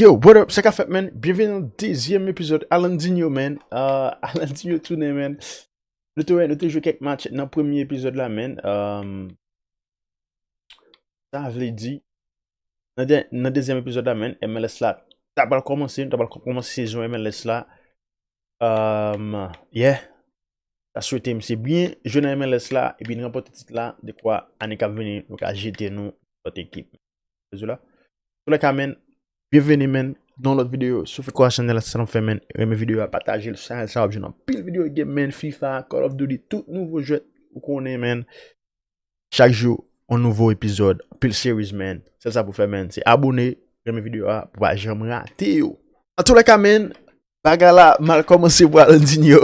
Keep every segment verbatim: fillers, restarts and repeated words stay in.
Yo, what up? Sa k ap fèt, man? Byenveni nan dezyèm epizòd Alandinho, man. Uh, Alandinho tounen, man. Nou te wè, nou te jwe kèk match nan premye epizòd la, man. Um, sa vle di, nan, de, nan dezyèm epizòd la, man, M L S la ta pral kòmanse, nou ta pral kòmanse sezon M L S la. Um, yeah. Ta swete misye byen jwe nan M L S la, epi n ranpòte tit la, dekwa ane k ap vini, nou ka jete nou lòt ekip. Sou la. Sou lè ka, man, byenveni, man, nan lòt videyo. Si w fèk wè chanèl la, se sa n ap fè, man. Renmen videyo a, pataje l, chanèl sa w ap jwenn anpil videyo game, man, FIFA, Call of Duty, tout nouvo jwèt ou konnen, man. Chak jou, yon nouvo epizòd, anpil series, man. Sèl sa pou fè, man, se abone, renmen videyo a, pou pa janm rate yo. Antoulèka, man, bagay la mal kòmanse pou Alandinho.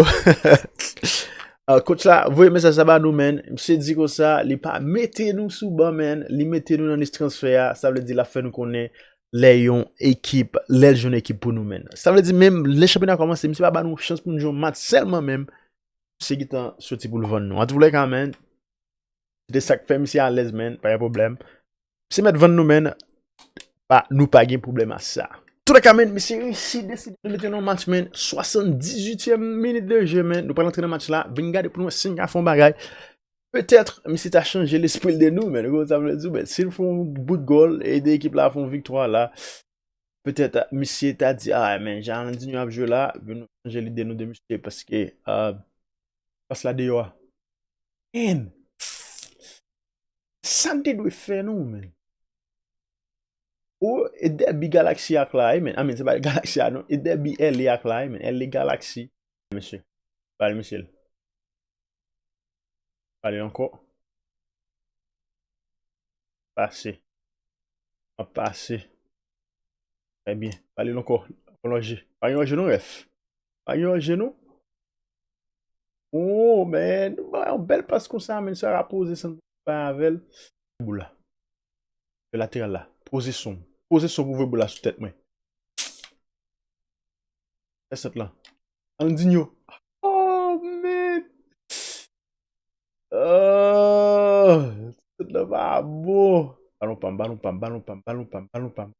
Uh, coach la voye mesaj sa ba nou, man. Misye di konsa, li pa mete nou sou ban, man. Li mete nou nan lis transfè a. Sa vle di l ap fè nou konnen lè yon ekip, lè l jwenn ekip pou nou, man. Sa vle di menm lè chanpyona kòmanse, misye pa ba nou chans pou nou jwe yon match sèlman, menm. Misye gentan soti pou l vann nou. Antoulèka, man, se te sa k fè misye alèz, man. Pa gen pwoblèm. Misye mèt vann nou, man. Pa, nou pa gen pwoblèm a sa. Antoulèka, man, misye resi deside de mete nou nan match, man. Swasanndizuityèm minit de jeu, man. Nou pral antre nan match la. Vin gade pou nou wè si n ka fè yon bagay. Petèt, misye ta chanje lespri l de nou, man. Ou konn sa m vle di w, man. Si l fè yon bout gòl, ede ekip la fè yon viktwa la, petèt, misye ta di, ah, men, jan Alandinho ap jwe la, vin nou chanje lide nou de misye, paske, uh, pas la deyò a. Man! Sa n te dwe fè, non, man? O, e dèbi Galaxy ak la, wi, man. I mean, se pa Galaxy a, non. E dèbi L A ak la, wi, man. L A Galaxy. Mesye. Pale, mesye. Pale ankò. Pase. Ap pase. Trè byen. Pale l ankò. Ankò lonje. Pa gen lonje non, ref. Pa gen lonje non. Oh, man. Yon bèl pas konsa, man. Sa ka poze san bay avè l. Boul la. Fè lateral la. Poze son. Poze son pou voye boul la sou tèt mwen. Fè sant lan. Alandinho. Oh, man. Oh, sant lan pa bon. Balon pa m, balon pa m, balon pa m, balon pa m, balon pa m.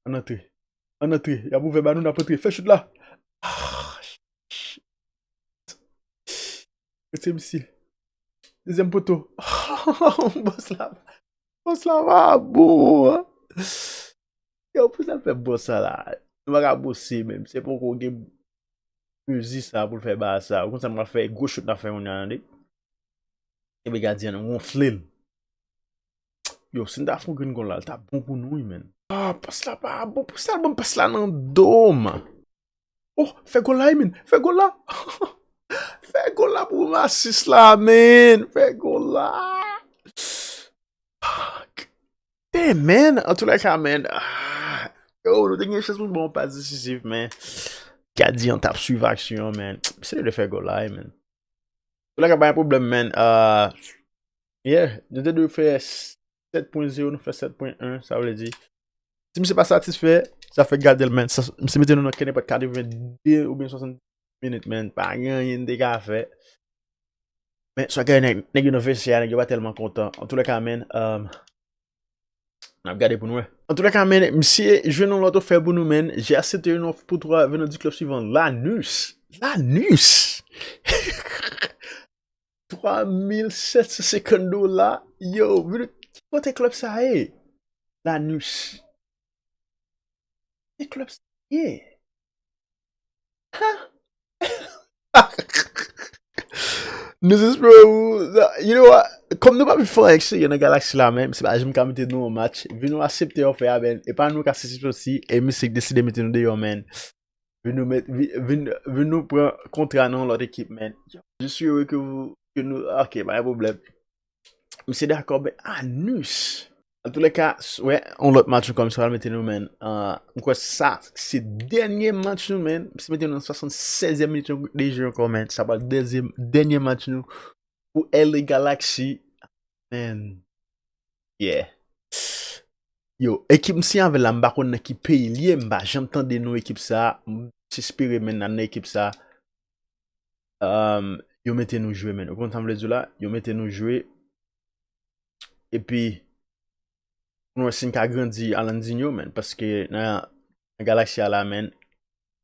Ann antre. Ann antre. Y ap ouvè ba nou, n ap antre. Fè chout la. Ah, shit. Retire misye. Dezyèm poto. Bòs la. Bòs la pa bon, an. Yo, pou sa l fè bòs sa la. Nou pa ka bòse menm. Se poko gen mezi sa pou l fè ba sa. Ou konn sa m pral fè gwo chout n ap fè kounye a, tande. Enben gadyen an wonfle l. Yo, si n ta fè yon grenn gòl la, l t ap bon pou nou, wi, man. Ah, pas la pa bon. Pou sa l ban m pas la nan do m. Oh, fè gòl la, wi, man. Fè gòl la. Fè gòl la pou m asis la, man. Fè gòl la. Fuck. Damn, man. Antoulèka, man. Ah. Yo, nou te gen chans pou n ba yon pas desizif, men gadyen an t ap swiv aksyon an, man. Se li te fè gòl la, wi, man. Antoulèka, pa gen pwoblèm, man. Ah, yeah, nou te dwe fè sèt pwen zewo, nou fè sèt pwen en, sa vle di, si misye pa satisfè, sa fè gade l, man. Sa, misye mete nou nan kè nenpòt katrevenndi oubyen swasanndizuit minit, man. Pa gen anyen n te ka fè. Men, sa gen nèg, nèg yo nan vestiè a, nèg yo pa tèlman kontan. Antoulèka, man, um, n ap gade pou n wè. Antoulèka, man, misye jwenn yon lòt ofè pou nou, man. J'ai accepté une offre pour toi venant du club suivant, Lanús. Lanús! Twa mil sèt san senkant dola. Yo, vin, ki kote klèb sa ye? Lanús. Ki klèb sa ye? Ha? Nous espérons vous, you know what? Kòm nou pa pi fò nan eksperyans nan Galaxy la menm, se pa janm ka mete nou yon match. Vin nou aksepte ofè a, man. E pa nou ka sesi sosi, e misye ki deside mete nou deyò, man. Vin nou met, vi- vin, vin nou pran kontra nan yon lòt ekip, man. Je suis heureux que vous, que nous, ok, pa gen pwoblèm. Misye dakò, men Lanús. Antoulèka, s- wè, yon lòt match nou kòmanse pral mete nou, man. Ah, m kwè sa, se dènye match nou, man. Misye mete nou nan swasannsezyèm minit de jeu ankò, man. Sa pral dèzyèm, dènye match nou pou L A Galaxy. Man. Yeah. Yo, ekip m siyen avè l la, m pa konn nan ki peyi l ye, m pa janm tande non ekip sa. M espere, man, nan ekip sa, um, yo mete nou jwe, man. Ou konn sa m vle di w la? Yo mete nou jwe. Epi, pou nou wè si n ka grandi Alandinho, man. Paske nan Nan Galaxy a la, man.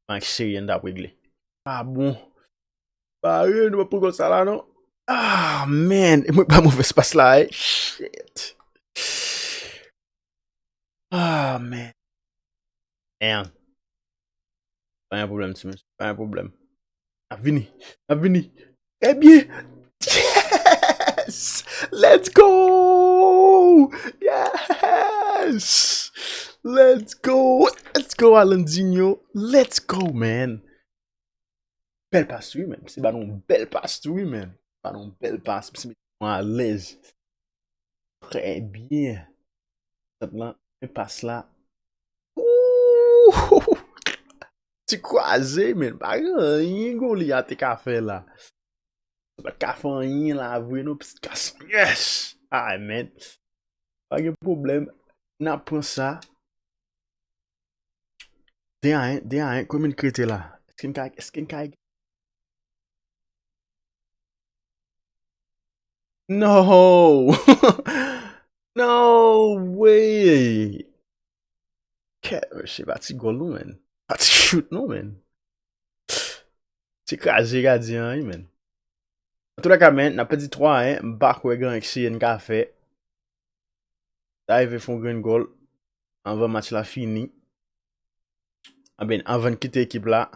Match serye n t ap regle. Ah bon. Bare, nou pa pran gòl sa la, non. Ah, man. E mwen pa move espas la, eh. Shit. Ah, man. Damn. Pa gen pwoblèm, ti mesye. Pa gen pwoblèm. N ap vini. N ap vini. Trè byen. Yes! Let's go! Yes! Let's go! Let's go, Alandinho! Let's go, man! Bèl pas tou wi, man. Misye ba nou yon bèl pas tou wi, man. Ba nou yon bèl pas. Misye mete nou alèz. Trè byen. Sant lan, men pas la. Ooh! Ti kwaze, man. Pa gen anyen Goliath te ka fè la. Ou pa t ka fè anyen la vre non, pitit gason. Yes! Ay, man. Pa gen pwoblèm. N ap pran sa. De a en, de a en, konbyen n k rete la? Èske n ka, èske n ka... No! No way! Kè, se pa ti gòl non, man. Pa ti shoot non, man. Se kraze gadyen an, wi, man. Antoulèka, man, n ap pèdi twa a en, m pa kwè gen anyen ki serye n ka fè. Ta rive fè yon grenn gòl anvan match la fini. Anben, anvan n kite ekip la.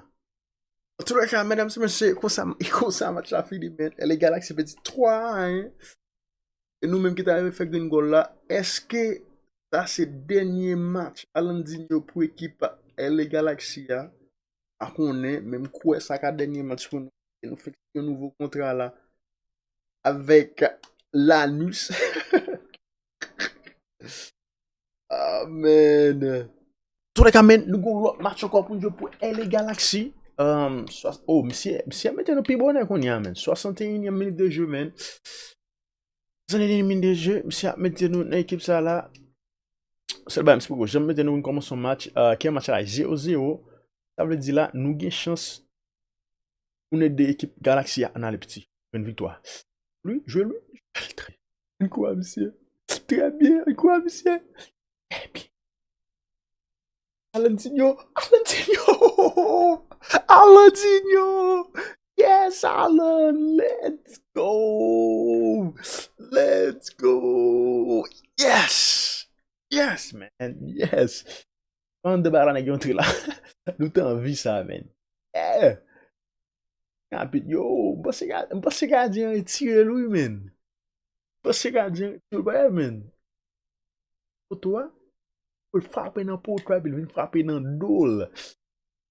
Antoulèka, medam e mesye, konsa, konsa match la fini, man. L A Galaxy pèdi twa a en. E nou menm ki ta rive fè grenn gòl la, èske sa se dènye match Alandinho pou ekip L A Galaxy a? Pa konnen, men m kwè sa ka dènye match pou nou. E nou fè yon nouvo kontra la avèk Lanús. Amen. Antoulèka, men, nou gen yon lòt match ankò pou n jwe pou L A Galaxy. Um, swa, oh, misye, misye ap mete nou pi bonè kounye a, men. Swasanteyinyèm minit de jeu, men. Swasanteyinyèm minit de jeu, misye ap mete nou nan ekip sa la. Sèl bagay, misye poko janm mete nou pou n kòmanse yon match. Uh, ki match la zewo zewo. Sa vle di la, nou gen chans pou n ede ekip Galaxy a ann ale piti. Jwenn viktwa. Wi, jwe l, wi. Jwe l trè byen. Ann kouri misye. Trè byen, ann kouri misye. Trè byen. Alandinho, Alandinho, Alandinho. Yes, Alan, let's go. Let's go. Yes. Yes, man. Yes. Pandan bagay la nèg yo antre la. Nou te anvi sa, man. Yeah. Rapid, yo, m panse ga-, m panse gadyen an retire l wi, man. M panse gadyen an retire l, pa vre, man. Poto a, pou l frape nan poto a, epi l vin frape nan do l.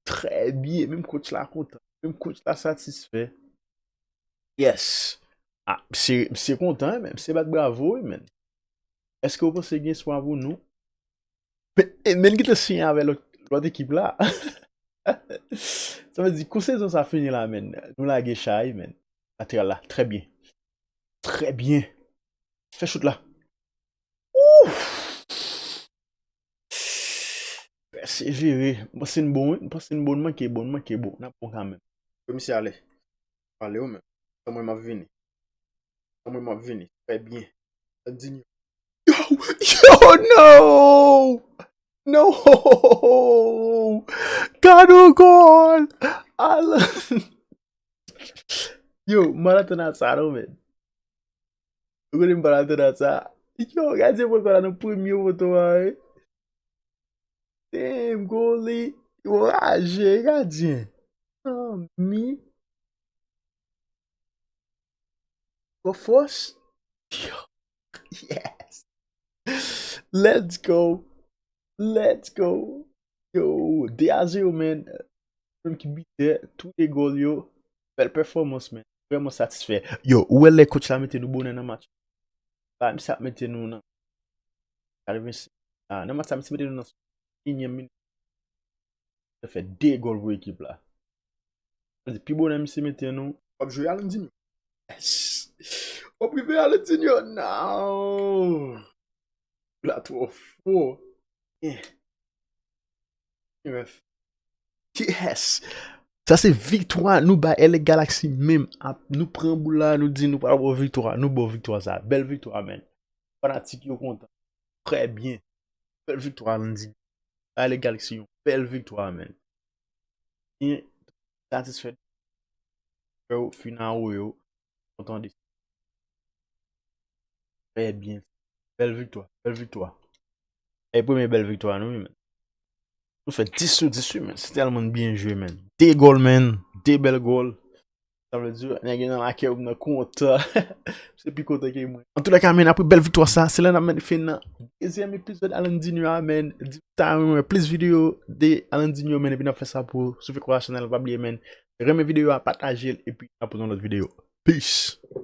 Trè byen, menm coach la kontan, menm coach la satisfè. Yes. Ah, misye, misye kontan, men misye bat bravo, wi, man. Èske w panse gen espwa pou nou? Men, e, men l gentan siyen avèk lòt, lòt ekip la. Sa vle di, kou sezon sa fini la, men, nou lage chay, men. Lateral la, trè byen. Trè byen. Fè chout la. Ouf! Pèsevere. M panse n bon, wi. M panse n bon, n manke bon, n manke bon. N ap bon kanmenm. Komisè ale. Pale w menm. Tann mwen m ap vini. Tann mwen m ap vini. Trè byen. Yo, yo, no! No! Gad yon gòl! Alan! Yo, m pa t atann a sa non, men. Ou konnen m pa t atann a sa. Yo, gadyen pran kò la nan premye poto a, wi. Damn, goalie. Yo, raje, gadyen. Manmi. Gwo fòs. Yo. Yes. Let's go. Let's go. Yo, de a zewo, man. Menm ki bitè, tou de gòl yo. Bèl pèfòmans, man. Vrèman satisfè. Yo, ou wè lè coach la mete nou bonè nan match. Ba, misye ap mete nou nan katrevensenk. Ah, nan match la, misye mete nou nan swasanteyinyèm minit. Misye fè de gòl pou ekip la. Sa di, pi bonè misye mete nou. W ap jwe Alandinho. Yes. W ap rive Alandinho. No. La twò fò. Yeah. Ref. Yes. Sa se viktwa nou bay L A Galaxy menm. Ap, nou pran boul la, nou di nou pral ba w viktwa. Nou ba w viktwa sa. Bèl viktwa, man. Fanatik yo kontan. Trè byen. Bèl viktwa, Alandinho. Bay L A Galaxy yon bèl viktwa, menn. Byen satisfè. Fè w fin a ou yo. Kontan de. Trè byen. Bèl viktwa. Bèl viktwa. E premye bèl viktwa nou, wi, menn. Nou fè dis sou dis, wi, menn. Se tèlman byen jwe, menn. De gòl, menn. De bèl gòl. Sa vle di, nèg yo nan lakay yo nan kontan. Se pi kontan ke mwen. Antoulèka, menn, apre bèl viktwa sa, se la n ap mete fen nan dezyèm epizòd Alandinho a, menn. Di ta renmen plis videyo de Alandinho, menn, epi n ap fè sa pou soufle kwa chanèl, pa bliye, menn. Renmen videyo a, pataje l, epi n ap pote yon lòt videyo. Peace.